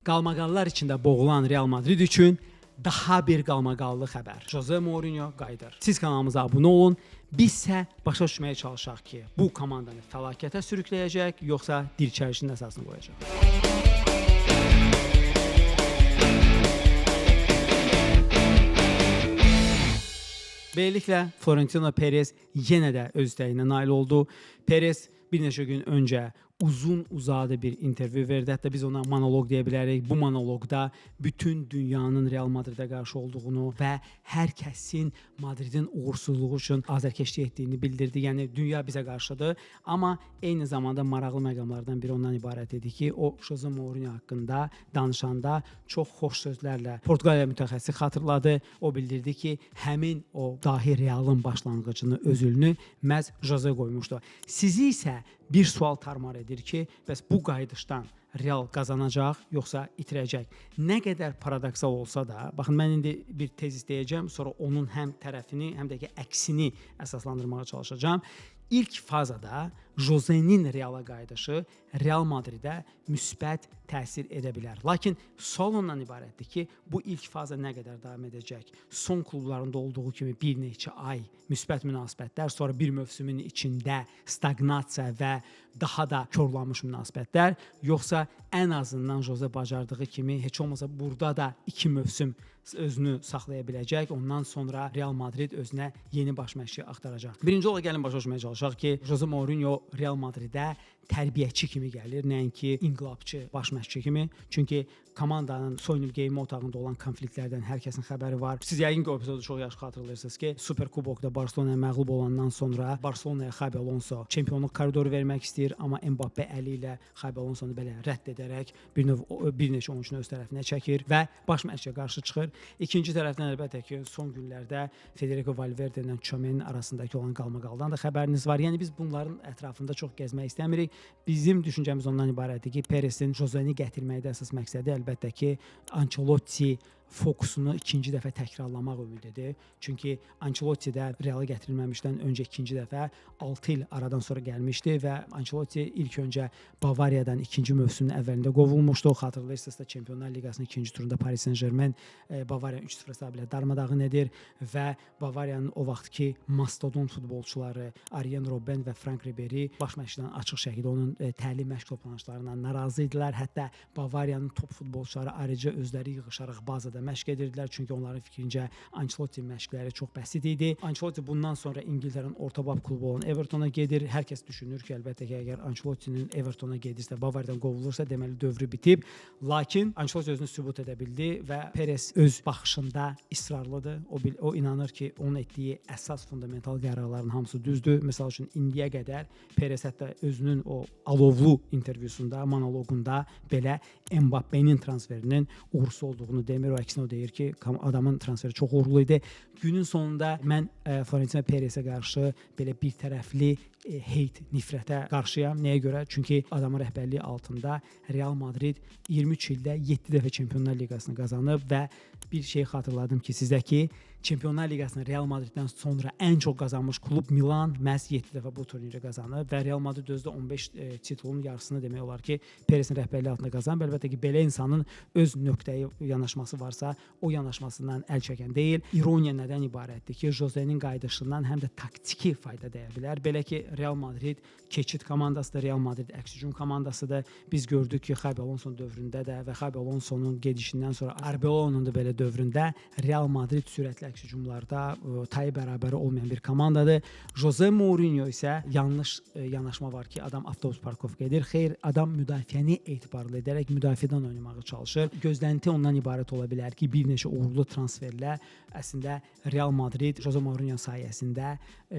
Qalmaqallar içində boğulan Real Madrid üçün daha bir qalmaqallı xəbər. Jose Mourinho qayıdır. Siz kanalımıza abunə olun. Biz isə başa düşməyə çalışaq ki, bu komandanı fəlakətə sürükləyəcək, yoxsa dirçəlişin əsasını qoyacaq. Beləliklə Florentino Perez yenə də öz istəyinə nail oldu. Perez bir neçə gün öncə uzun uzadı bir intervyu verdi. Hətta biz ona monoloq deyə bilərik. Bu monoloqda bütün dünyanın Real Madridə qarşı olduğunu və hər kəsin Madridin uğursuzluğu üçün azərkeşlik etdiyini bildirdi. Yəni dünya bizə qarşıdır. Amma eyni zamanda maraqlı məqamlardan biri ondan ibarət idi ki, o Jose Mourinho haqqında danışanda çox xoş sözlərlə Portuqaliya mütəxəssisi xatırladı. O bildirdi ki, həmin o dahi Realın başlanğıcını, özülünü məhz Jose qoymuşdu. Sizi isə bir sual tarmar edir ki, bəs bu qayıdışdan Real qazanacaq yoxsa itirəcək? Nə qədər paradoksal olsa da, baxın mən indi bir tezis deyəcəm, sonra onun həm tərəfini, həm də ki əksini əsaslandırmağa çalışacağam. İlk fazada Jose'nin Reala qayıdışı Real Madridə müsbət təsir edə bilər. Lakin sual ondan ibarətdir ki, bu ilk faza nə qədər davam edəcək? Son klublarında olduğu kimi bir neçə ay müsbət münasibətlər, sonra bir mövsümün içində staqnasiya və daha da korlanmış münasibətlər, yoxsa ən azından Jose bacardığı kimi heç olmasa burada da 2 mövsüm özünü saxlaya biləcək. Ondan sonra Real Madrid özünə yeni baş məşqçi axtaracaq. Birinci olaraq gəlin başa düşməyə çalışaq ki, Jose Mourinho Real Madridə tərbiyəçi kimi gəlir, nəinki inqilabçı baş məşqçi kimi. Çünki komandanın soyunub geyinmə otağında olan konfliktlərdən hər kəsin xəbəri var. Siz yəqin ki, o epizodu çox yaxşı xatırlayırsınız ki, Super Kubokda Barselonaya məğlub olandan sonra Barselonaya Xabi Alonso çempionluq koridoru vermək istəyir, amma Mbappe əli ilə Xabi Alonsonu belə rədd edərək bir növ bir neçə oyunçunu öz tərəfinə çəkir və baş məşqçiyə qarşı çıxır. İkinci tərəfdən əlbəttə ki, son günlərdə Federico Valverde ilə Tchouaméni arasındakı olan qalmaqaldan da xəbəriniz var. Yəni biz bunların ətrafında çox gəzmək istəmirik. Bizim düşüncəmiz ondan ibarətdir ki, Perezin Joseni gətirməkdə əsas məqsədi əlbəttə ki, Ancelotti fokusunu ikinci dəfə təkrarlamaq ümididir. Çünki Ancelotti də Reala gətirilməmişdən öncə ikinci dəfə 6 il aradan sonra gəlmişdi və Ancelotti ilk öncə Bavariyadan ikinci mövsümün əvvəlində qovulmuşdu. Xatırlayırsınızsa da Çempionlar Liqasının ikinci turunda Paris Saint-Germain Bavariyanı 3-0 hesabı ilə darmadağın edir və Bavariyanın o vaxtki mastodon futbolçuları Arjen Robben və Frank Ribery baş məşqçidən açıq şəkildə onun təlim məşq toplanışlarından narazı idilər. Hətta Bavariyanın top futbolçuları ayrıca özləri yığışaraq bazada məşq edirdilər. Çünki onların fikrincə Ancelotti məşqləri çox bəsit idi. Ancelotti bundan sonra İngiltərənin orta bab klubu olan Evertona gedir. Hər kəs düşünür ki, əlbəttə ki, əgər Ancelottinin Evertona gedirsə, Bavariyadan qovulursa, deməli dövrü bitib. Lakin Ancelotti özünü sübut edə bildi və Perez öz baxışında israrlıdır. O inanır ki, onun etdiyi əsas fundamental qərarların hamısı düzdür. Məsəl üçün indiyə qədər Perez hətta özünün o alovlu intervyusunda, monoloqunda belə Mbappe'nin transferinin uğursuz olduğunu demir. O əksinə o deyir ki, adamın transferi çox uğurlu idi. Günün sonunda mən Florentino Perezə qarşı belə bir tərəfli hate, nifrətə qarşıyam. Nəyə görə? Çünki adamın rəhbərliyi altında Real Madrid 23 ildə 7 dəfə Çempionlar Liqasını qazanıb və bir şey xatırladım ki, sizə ki, Çempionlar Liqasını Real Madriddən sonra ən çox qazanmış klub Milan məhz 7 dəfə bu turniri qazanıb və Real Madrid özü də 15 titulun yarısını demək olar ki, Perezin rəhbərliyi altında qazanıb. Əlbəttə ki, belə insanın öz nöqtəyi yanaşması varsa, o yanaşmasından əl çəkən deyil. İroniya nədən ibarətdir ki, Jose'nin qayıdışından həm də taktiki fayda dəyə bilər. Belə ki, Real Madrid keçid komandasıdır, Real Madrid əks hücum komandasıdır. Biz gördük ki, Xabi Alonso dövründə də və Xabi Alonso'nun gedişindən sonra Arbeloa'nın da belə dövründə Real Madrid sürətli əks hücumlarda tayı bərabəri olmayan bir komandadır. Jose Mourinho isə yanlış yanaşma var ki, adam avtobus parkovka edir. Xeyr, adam müdafiəni etibarlı edərək müdafiədən oynamağa çalışır. Gözlənti ondan ibarət ola bilər ki, bir neçə uğurlu transferlə əslində Real Madrid Jose Mourinho sayəsində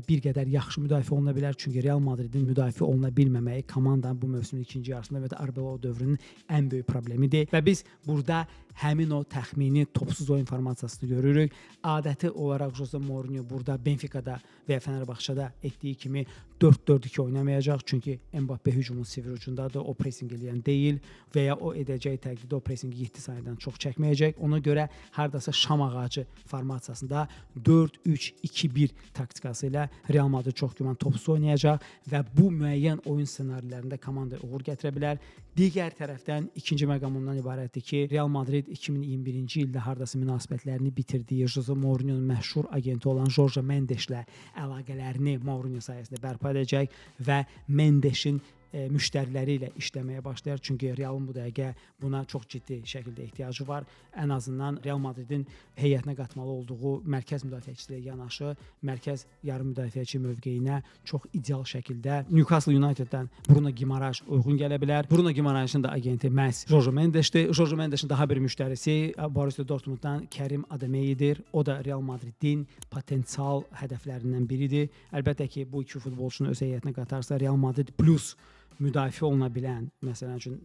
bir qədər yaxşı müdafiə oluna bilər. Çünki Real Madridin müdafiə oluna bilməməyi komandanın bu mövsümün ikinci yarısında və də Arbeloa dövrünün ən böyük problemidir. Və biz burada həmin o təxmini topsuz oyun formasiyasını görürük. Adəti olaraq Jose Mourinho burada Benfica'da və ya Fenerbahçe'da etdiyi kimi 4-4-2 oynamayacaq. Çünki Mbappe hücumun sivri ucundadır. O pressing eləyən deyil və ya o edəcəyi təqdirdə o pressingi 7 saniyədən çox çəkməyəcək. Ona görə hardasa şam ağacı formasiyasında 4-3-2-1 taktikası ilə Real Madrid çox güman topsuz oynayacaq və bu müəyyən oyun ssenarilərində komandaya uğur gətirə bilər. Digər tərəfdən ikinci məqam ondan ibarətdir ki, Real Madrid 2021-ci ildə hardasa münasibətlərini bitirdiyi Jose Mourinho'nun məşhur agenti olan Jorge Mendeslə əlaqələrini Mourinho sayəsində bərpa edəcək və Mendes'in müştəriləri ilə işləməyə başlayar. Çünki Realın bu dəqiqə buna çox ciddi şəkildə ehtiyacı var. Ən azından Real Madridin heyətinə qatmalı olduğu mərkəz müdafiəçisi ilə yanaşı mərkəz yarım müdafiəçi mövqeyinə çox ideal şəkildə Newcastle Uniteddən Bruno Guimaraes uyğun gələ bilər. Bruno Guimaraes'in də agenti məhz Jorge Mendes'dir. Jorge Mendes'in daha bir müştərisi Borussia Dortmunddan Karim Adeyemi'dir. O da Real Madridin potensial hədəflərindən biridir. Əlbəttə ki, bu iki futbolçunu öz heyətinə qatarsa Real Madrid plus müdafiə oluna bilən, məsələn üçün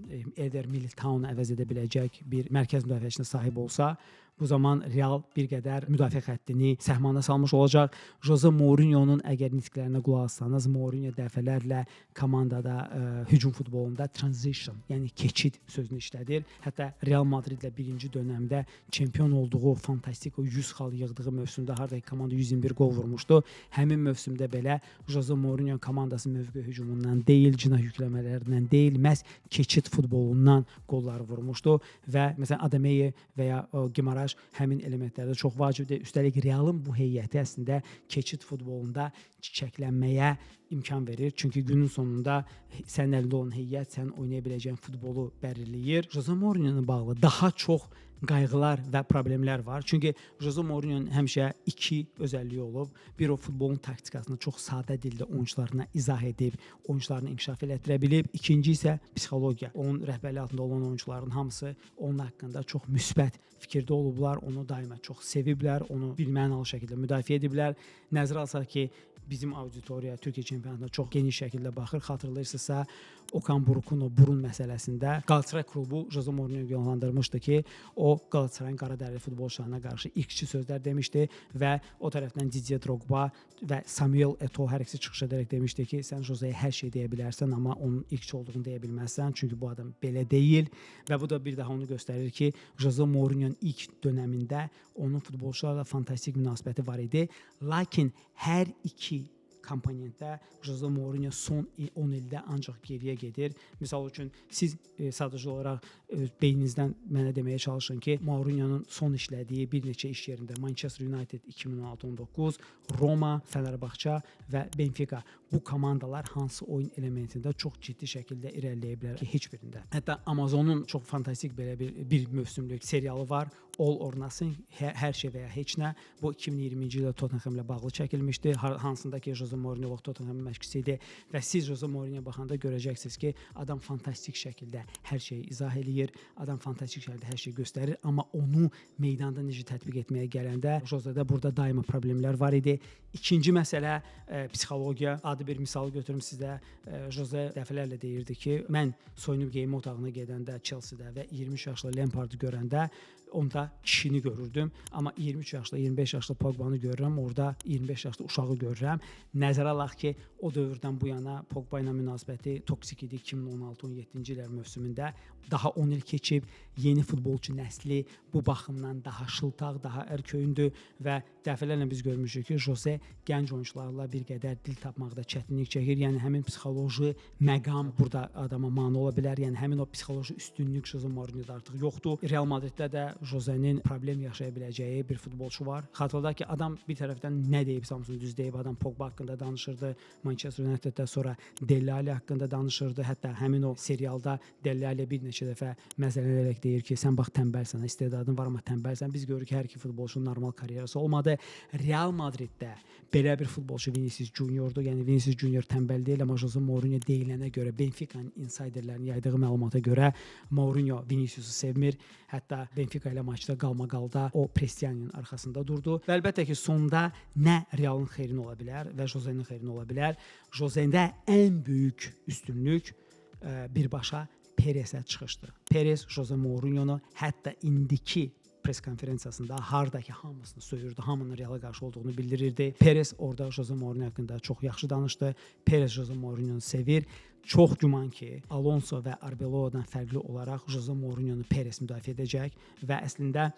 Eder Militao-nu əvəz edə biləcək bir mərkəz müdafiəçisinə sahib olsa, bu zaman Real bir qədər müdafiə xəttini səhmana salmış olacaq. Jose Mourinho'nun əgər nitqlərinə qulaq assanız, Mourinho dəfələrlə komandada hücum futbolunda transition, yəni keçid sözünü işlədir. Hətta Real Madridlə birinci dönəmdə çempion olduğu fantastik o 100 xal yığdığı mövsümdə harda ki komanda 121 qol vurmuşdu. Həmin mövsümdə belə Jose Mourinho komandası mövqe hücumundan deyil, cinah yükləmələrindən deyil, məhz keçid futbolundan qolları vurmuşdu və məsələn Adeyemi və ya Guimaraes həmin elementlərdə çox vacibdir. Üstəlik Realın bu heyəti əslində keçid futbolunda çiçəklənməyə imkan verir. Çünki günün sonunda sənin əlində olan heyət sənin oynaya biləcəyin futbolu bəlirləyir. Jose Mourinho-la bağlı daha çox qayğılar və problemlər var. Çünki Jose Mourinho'nun həmişə iki özəlliyi olub. Bir, o futbolun taktikasını çox sadə dildə oyunçularına izah edib, oyunçularını inkişaf elətdirə bilib. İkinci isə psixologiya. Onun rəhbərliyi altında olan oyunçuların hamısı onun haqqında çox müsbət fikirdə olublar, onu daima çox seviblər, onu birmənalı şəkildə müdafiə ediblər. Nəzərə alsaq ki, bizim auditoriya Türkiyə çempionatına çox geniş şəkildə baxır. Xatırlayırsınızsa, Okan Buruk'un o burun məsələsində Galatasaray klubu Jose Mourinho günahlandırmışdı ki, o Galatasarayın qaradərili futbolçularına qarşı irqçi sözlər demişdi və o tərəfdən Didier Drogba və Samuel Eto'o hər ikisi çıxış edərək demişdi ki, sən Jose'yə hər şey deyə bilərsən, amma onun irqçi olduğunu deyə bilməzsən, çünki bu adam belə deyil və bu da bir daha onu göstərir ki, Jose Mourinho'nun ilk dönəmində onun futbolçularla fantastik münasibəti var idi. Lakin hər iki komponentdə Jose Mourinho son 10 ildə ancaq geriyə gedir. Misal üçün siz sadəcə olaraq beyninizdən mənə deməyə çalışın ki, Mourinho'nun son işlədiyi bir neçə iş yerində Manchester United 2016-19, Roma, Fenerbahçe və Benfica, bu komandalar hansı oyun elementində çox ciddi şəkildə irəliləyə bilər ki, heç birində. Hətta Amazonun çox fantastik belə bir mövsümlük serialı var. All or Nothing, hər şey və ya heç nə. Bu 2020-ci ildə Tottenham ilə bağlı çəkilmişdi. Hansında ki Jose Mourinho Tottenhamın məşqçisi idi və siz Jose Mourinhoya baxanda görəcəksiniz ki, adam fantastik şəkildə hər şeyi izah eləyir, adam fantastik şəkildə hər şeyi göstərir, amma onu meydanda necə tətbiq etməyə gələndə Jose'də burada daima problemlər var idi. İkinci məsələ psixologiya. Adi bir misal götürüm sizə. Jose dəfələrlə deyirdi ki, mən soyunub geyinmə otağına gedəndə Chelsea-də və 23 yaşlı Lampard'ı görəndə onda kişini görürdüm, amma 23 yaşlı, 25 yaşlı Pogba'nı görürəm, orada 25 yaşlı uşağı görürəm. Nəzərə alaq ki, o dövrdən bu yana Pogba ilə münasibəti toksik idi 2016-17-ci illər mövsümündə. Daha 10 il keçib, yeni futbolçu nəsli bu baxımdan daha şıltaq, daha ərköyündür və dəfələrlə biz görmüşük ki, Jose gənc oyunçularla bir qədər dil tapmaqda çətinlik çəkir. Yəni həmin psixoloji məqam burada adama mane ola bilər. Yəni həmin o psixoloji üstünlük Jose Mourinho'da artıq yoxdur. Real Madriddə də Jose'nin problem yaşaya biləcəyi bir futbolçu var. Xatırladaq ki, adam bir tərəfdən nə deyib, hamısını düz deyib. Adam Pogba haqqında danışırdı, Manchester Uniteddə sonra Dele Alli haqqında danışırdı. Hətta həmin o serialda Dele Alli bir neçə dəfə məzələnərək deyir ki, sən bax tənbəlsən, istedadın var amma tənbəlsən. Biz görürük ki, hər iki futbolçunun normal karyerası olmadı. Real Madriddə belə bir futbolçu Vinicius Juniordur. Yəni Vinicius Junior tənbəl deyil, amma Jose Mourinho deyilənə görə, Benfica'nın insiderlərinin yaydığı məlumata görə Mourinho Viniciusu sevmir. Hətta Benfica ilə maçda qalmaqalda o Prestianinin arxasında durdu. Və əlbəttə ki, sonda nə Realın xeyrinə ola bilər və Jose'nin xeyrinə ola bilər. Jose'ndə ən böyük üstünlük birbaşa Perezə çıxışdır. Perez Jose Mourinho'nu hətta indiki press konferensiyasında hardakı hamısını söyürdü, hamının Real'a qarşı olduğunu bildirirdi. Perez orada Jose Mourinho haqqında çox yaxşı danışdı. Perez Jose Mourinho'nu sevir. Çox güman ki, Alonso və Arbeloa'dan fərqli olaraq Jose Mourinho-nu Perez müdafiə edəcək və əslində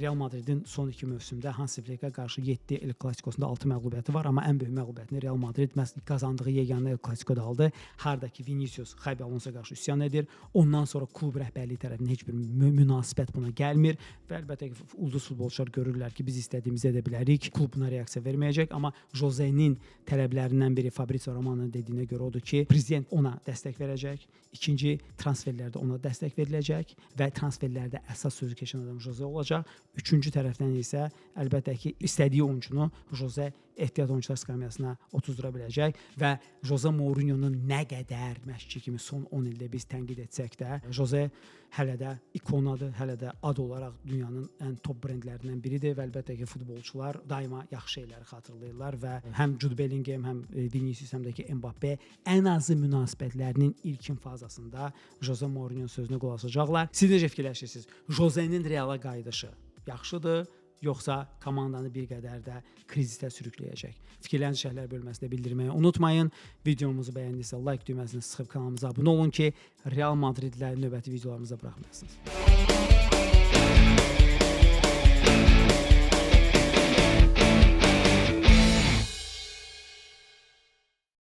Real Madridin son 2 mövsümdə Hansi Flickə qarşı 7 El Clasico-sunda 6 məğlubiyyəti var, amma ən böyük məğlubiyyətini Real Madrid məhz qazandığı yeganə El Clasico-da aldı. Harda ki Vinicius Xabi Alonso qarşı üsyan edir. Ondan sonra klub rəhbərliyi tərəfindən heç bir münasibət buna gəlmir və əlbəttə ki, ulduz futbolçular görürlər ki, biz istədiyimizi edə bilərik. Klub buna reaksiya verməyəcək, amma Jose'nin tələblərindən biri Fabrizio Romano'nun dediyinə görə odur ki, prezident ona dəstək verəcək. İkinci, transferlərdə ona dəstək veriləcək və transferlərdə əsas sözü keçən adam Jose olacaq. Üçüncü tərəfdən isə əlbəttə ki, istədiyi oyunçunu Jose ehtiyat oyunçular skamyasına otuzdura biləcək və Jose Mourinho-nun nə qədər məşqçi kimi son 10 ildə biz tənqid etsək də, Jose hələ də ikonadır, hələ də ad olaraq dünyanın ən top brendlərindən biridir və əlbəttə ki, futbolçular daima yaxşı şeyləri xatırlayırlar və həm Jude Bellingham, həm Vinicius, həm də ki Mbappe ən azı münasibətlərinin ilkin fazasında Jose Mourinho sözünə qulaq asacaqlar. Siz necə fikirləşirsiniz? Jose'nin Reala qayıdışı yaxşıdır, yoxsa komandanı bir qədər də krizisə sürükləyəcək? Fikirlərinizi şərhlər bölməsində bildirməyi unutmayın. Videomuzu bəyəndinizsə like düyməsini sıxıb kanalımıza abunə olun ki, Real Madridlə növbəti videolarımıza buraxmayasınız.